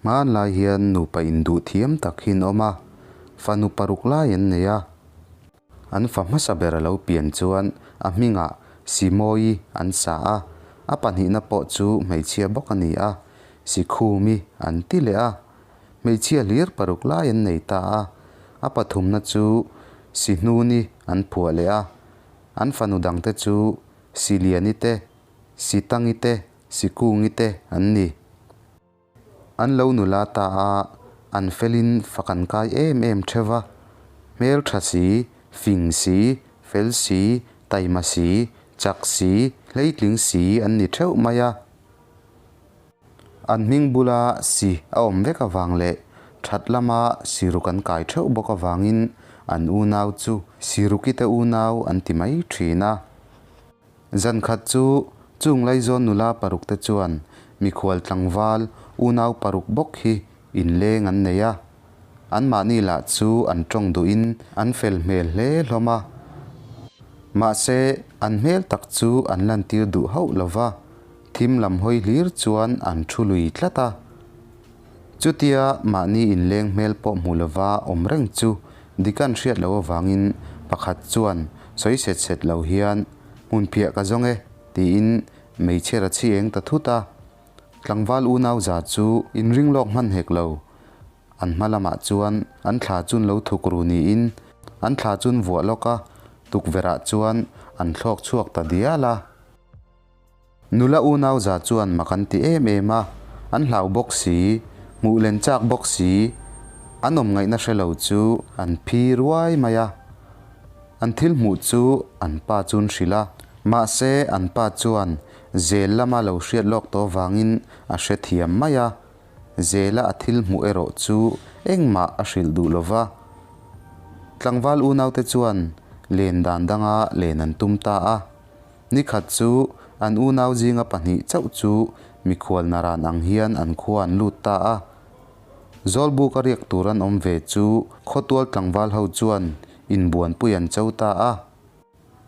Hmanlai hian nupa induh thiam tak hi an awm a, fanu paruk lai an nei a. An fa hmasa ber a lo pian chuan a hmingah Simawi an sa a, a pahnihna pawh chu hmeichhia bawk a ni a, Sikhumi an ti leh a. Hmeichhia hlir paruk lai an nei ta a, a pathumna chu Sihnuni an phuah leh a, an fanu dangte chu Siliani te, Sitangi te, Sikungi te an ni. An lo nula ta a, an felin fak an kai em em theuh va, hmel tha si, fing si, fel si, taima si, chak si, hleitling si an ni theuh mai a. An hming bula si a awm vek avang leh that lama siruk an kai theuh bawk avangin an unau chu Sirukite unau an ti mai thin a. Zan khat chu chung Laizawn nula paruk te chuan mikhual tlangval unau paruk bawk hi inleng an nei a. Anmahni lah chu an tawng duhin an fel hmel hle hlawm a. Mahse, an hmel tak chu an lantir duh hauh lo va, thim lam hawi hlir chuan an thu lui tlat a. Chutia mahni inleng hmel pawh hmu lova awm reng chu Dikan hriat loh avangin pakhat chuan sawi set set lo hian, Hmunphiah ka zawng e, tiin meichher a chhi eng ta thut a. Tlangval unau za chu inring lawk hman hek lo. An hma lamah chuan an thla chun lo thuk ru niin an thla chun vuah lawk a, tukverhah chuan an thlawk chhuak ta dial a. Nula unau za chuan mak an ti em em a, an hlau bawk si, hmuh len chak bawk si, an awm ngaihna hre lo chu an phi ruai mai a. An thil hmuh chu an pa chuan hrilh a, mahse an pa chuan zel lama lo hriat lawk tawh vangin a hrethiam mai a, zela a thil hmuh erawh chu engmah a hrilh duh lo va. Tlangval unaute chuan len dan danga len an tum ta a. Nikhat chu an unau zinga pahnih chauh chu mikhual naran ang hian an khua an lut ta a. Zawlbuk a riak tur an awm ve chu khawtual tlangval ho chuan inbuanpui an cho ta a.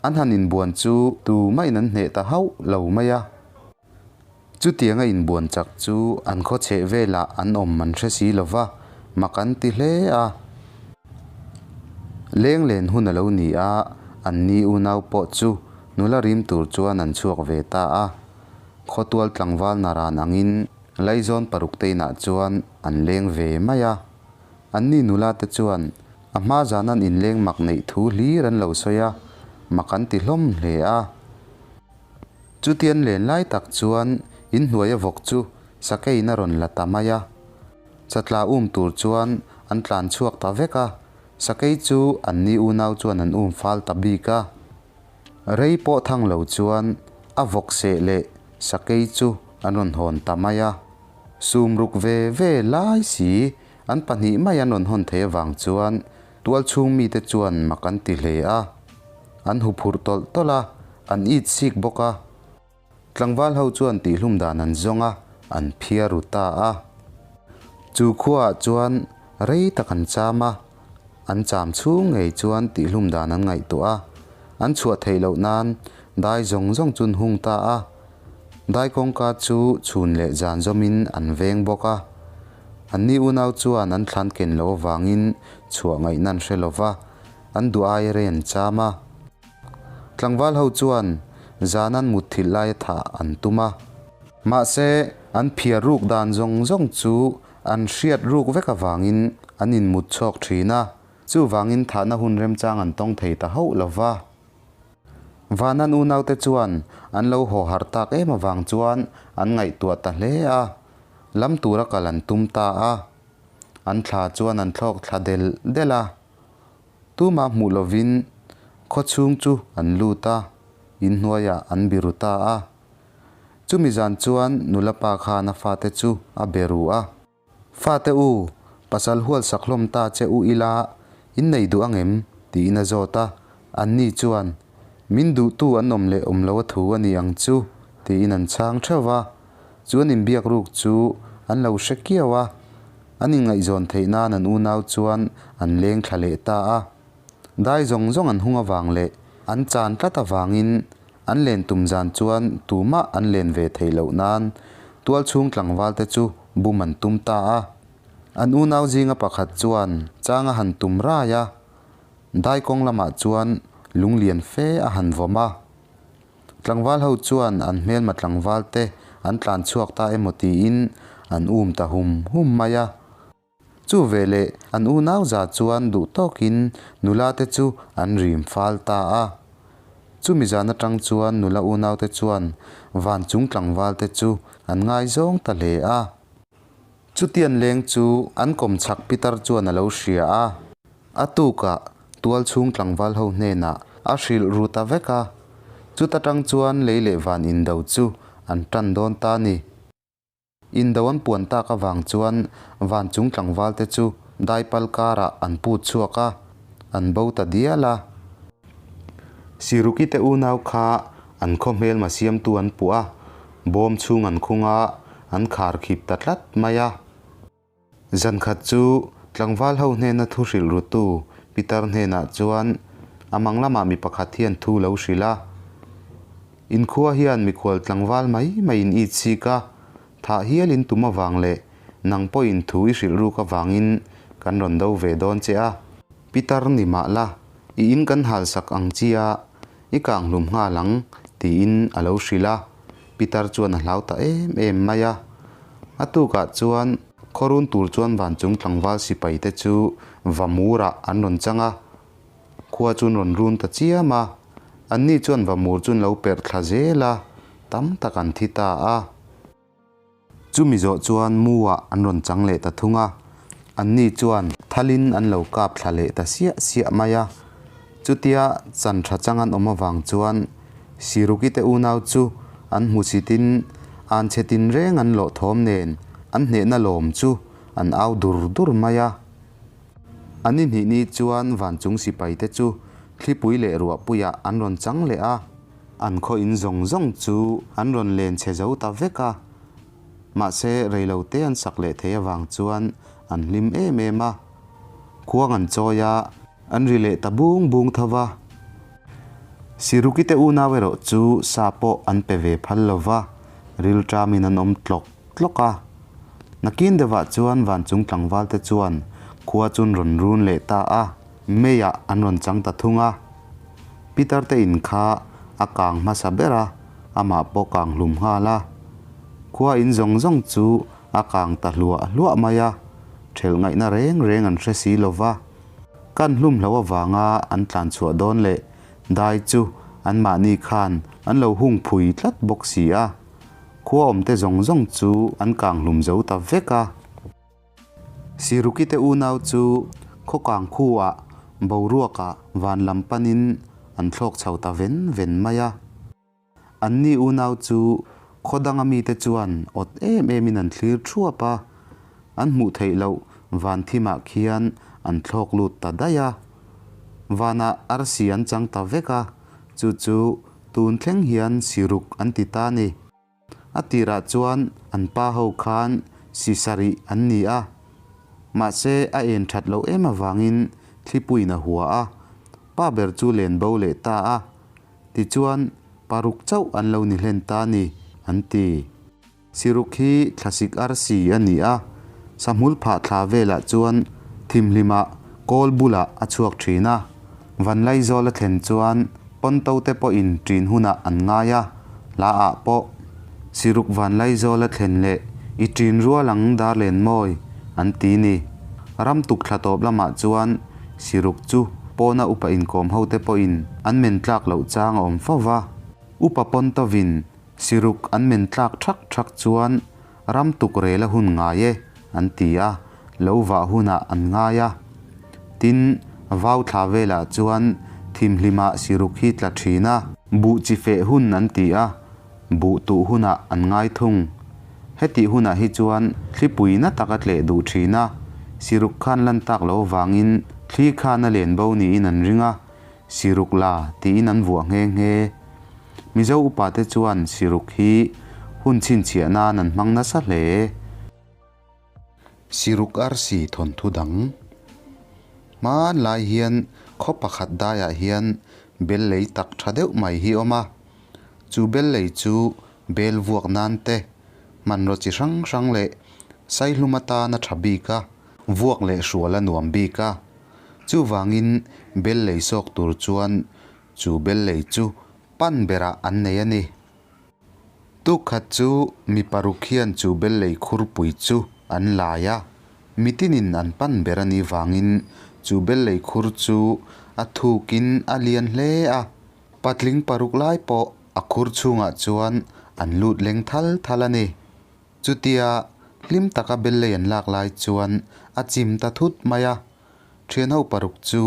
An han inbuan chu tumah in an hneh ta hauh lo mai a. Chutianga inbuan chak chu an khaw chheh velah an awm an hre si lo va, mak an ti hle a. Leng len hun a lo ni a, an ni unau pawh chu nula rim tur chuan an chhuak ve ta a. Khawtual tlangval naran angin Laizawn paruk te inah chuan an leng ve mai a. An ni nula te chuan a hma zan an inleng mak neih thu hlir an lo sawi a, mak an ti hlawm hle a. Chutian len lai tak chuan inhnuai a vawk chu sakeiin a rawn la ta mai a. Chatla um tur chuan an tlan chhuak ta vek a, sakei chu an ni unau chuan an um fal ta bik a. Rei pawh thang lo chuan a vawk seh leh sakei chu an rawn hawn ta mai a. Sum ruk ve ve lai si an pahnih mai an rawn hawn thei avang chuan tual chhung mite chuan mak an ti hle a. An hu phurh tawlh tawlh a, an it sik bawk a. Tlangval ho chuan tihhlum dan an zawng a, an phiar ru ta a. Chu khuaah chuan rei tak an cham a, an cham chhung ngei chuan tihhlum dan an ngaihtuah a. An chhuah theih loh nan dai zawng zawng chu an hung ta a. Dai kawngka chu chhun leh zan zawmin an veng bawk a. Anni unau chuan an thlan ken loh avangin chhuah ngaihna an hre lo va. An duh ai rei an cham a. Tlangval ho chuan zan an mutthilh laia thah an tum a. Mahse, an phiar ruk dan zawng zawng chu an hriat ruk vek avangin an inmut chhawk thin a, chuvangin thahna hun remchang an tawng thei ta hauh lo va. Vanan unaute chuan an lo haw harh tak em avang chuan an ngaihtuah ta hle a, lam tura kal an tum ta a. An thla chuan an thlawk thla del del a. Tumah hmuh lovin khaw chhung chu an lut a, inhnuaiah an biru ta a. Chumi zan chuan nula pa khan a fate chu a be ru a. Fate u, pasal hual sak hlawm ta che u ila, in nei duh ang em? tiin a zawt a. Anni chuan, Min duhtu an awm leh awm lo a thu a ni ang chu, tiin an chhang theuh va. Chu an inbiak ruk chu an lo hre kiau a. An inngaihzawn theih nan an unau chuan an leng thla leh ta a. Dai zawng zawng an hung avang leh an chan tlat avangin an len tum zan chuan tumah an len ve theih loh nan tual chhung tlangval te chu bum an tum ta a. An unau zinga pakhat chuan chang a han tum rai a, dai kawng lamah chuan lung lian fe a han vawm a. Tlangval ho chuan an hmelma tlangval te an tlan chhuak ta emaw tiin an um ta hum hum mai a. Chu veleh an unau za chuan duh tawkin nula te chu an rim fal ta a. Chumi zan atang chuan nula unau te chuan van chung tlangval te chu an ngaizawng ta hle a. Chutian leng chu an kawm chhak pitar chuan a lo hria a. A tukah tual chhung tlangval ho hnenah a hrilh ru ta vek a. Chuta tang chuan lei leh van indo chu an tan dawn ta a ni. Indo an puan tak avang chuan van chung tlangval te chu daipal karah an put chhuak a, an bo ta dial a. Siruki te unau kha an khaw hmelma siamtu an puh a, bawm chhung an khung a, an khar khip ta tlat mai a. Zankhat chu tlangval ho hnena thu hrilh rutu Pitar hnenah chuan a mang lamah mi pakhat hian thu lo hrilh a. Inkhua hian mikhual tlangval mai maiin i chik a, thah hialin tum avang leh nang pawhin thu i hrilh ruk avangin kan rawn do ve dawn che a. Pitar ni mah la, i in kan hal sak ang chi a, i kang hlum nghal ang, tiin a lo hrilh a. Pitar chuan a hlau ta em em mai a. A tukah chuan khawrun tur chuan vanchung tlangval sipai te chu Vamurah an rawn chang a. Khua chu an rawn run ta chiam a, anni chuan vamur chu an lo perh thla zel a, tam tak an thi ta a. Chumi zawh chuan mu-ah an rawn chang leh ta thung a, anni chuan thalin an lo kap thla leh ta siah siah mai a. Chutia chan tha chang an awm avang chuan Siruki te unau chu an hmusitin an chhe tinreng an lawh thawm nen an hnehna lawm chu an au dur dur mai a. A ni hnih ni chuan vanchung sipaite chu thlipui leh ruahpuiah an rawn chang leh a, an khaw in zawng zawng chu an rawn len chhe zo ta vek a. Mahse, reilote an sak leh thei avang chuan an hlim em em a, khuang an chawi a, an ri leh ta bung bung tho va. Sirukite unau erawh chu sa pawh an pe ve phal lo va, rilṭamin an awm tlawk tlawk a. Nakin deuhah chuan vanchung tlangvalte chuan khua chun rawn run leh ta a, meiah an rawn chang ta thung a. Peter te in kha a kang hmasa ber a, amah pawh kang hlum nghal a. Khua in zawng zawng chu a kang ta hluah hluah mai a, ṭhelh ngaihna reng reng an hre si lo va. Kan hlum hlo avanga an tlan chhuah dawn leh dai chu anmahni khan an lo hung phui tlat bawk si a. Khua awmte zawng zawng chu an kang hlum zo ta vek a. Siruki te unau chu khaw kang khuah boruakah van lam panin an thlawk chho ta ven ven mai a. Anni unau chu khaw danga mite chuan awt em emin an thlir thuap a, an hmuh theih loh van thimah khian an thlawk lut ta daih a. Vanah arsi an chang ta vek a, chu chu Tun thleng hian siruk an ti ta ni. A tirah chuan an pa ho khan si sarih an ni a, mahse a en that loh em avangin thlipuiin a hua a, pa ber chu len bo leh ta a, tichuan paruk chauh an lo ni hlen ta ni an ti. Siruk hi thlasik arsi a ni a, sahmul phah thla velah chuan thimhlimah kawl bulah a chhuak thin a. Vanlaizawl a thlen chuan pawnto te pawhin ṭin hunah an ngai a, hla ah pawh Siruk Vanlaizawl a thlen leh i ṭin rual ang Darlenmawi an ti ni. Ram tuk thla tawp lamah chuan Siruk chu pawna upa inkawm ho te pawhin an men tlak loh chang a awm fo va, upa pawntovin Siruk an men tlak thak thak chuan ram tuk rel a hun ngai e, an ti a, lo vah hunah an ngai a. Tin, vau thla velah chuan thimhlimah siruk hi tla thin a. Buh chi feh hun an ti a, buh tuh hunah an ngai thung. Hetih hunah hi chuan thlipui na tak a tleh duh thin a, siruk khan lan tak lo vangin thli khan a len bo niin an ring a, Siruk la tiin an vuah nghe nghe. Mizo upate chuan siruk hi hun chhinchhiah nan an hmang nasa hle. Siruk arsi thawnthu dang. Hmanlai hian khaw pakhat daiah hian bel lei tak tha deuh mai hi awm a. Chu bel lei chu bel vuak nan te, hmanraw chi hrang hrang leh Saihlum atan a tha bik a, vuak leh hrual a nuam bik a. Chuvangin bel lei sawk tur chuan chu bel lei chu pan berah an nei a ni. Tuk khat chu mi paruk hian chu bel lei khurpui chu an lai a, mitinin an pan ber a nih vangin chu bel lei khur chu a thukin a lian hle a. Patling paruk lai pawh a khur chhungah chuan an lut leng thal thal a ni. Chutia hlim taka bellei an lak lai chuan a chim ta thut mai a, thianho paruk chu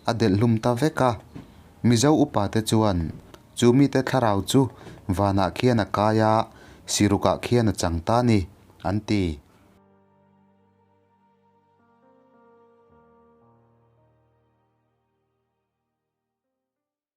a delh hlum ta vek a. Mizo upa te chuan chu mite thlarau chu vanah khian a kai a, sirukah khian a chang ta a ni, an ti.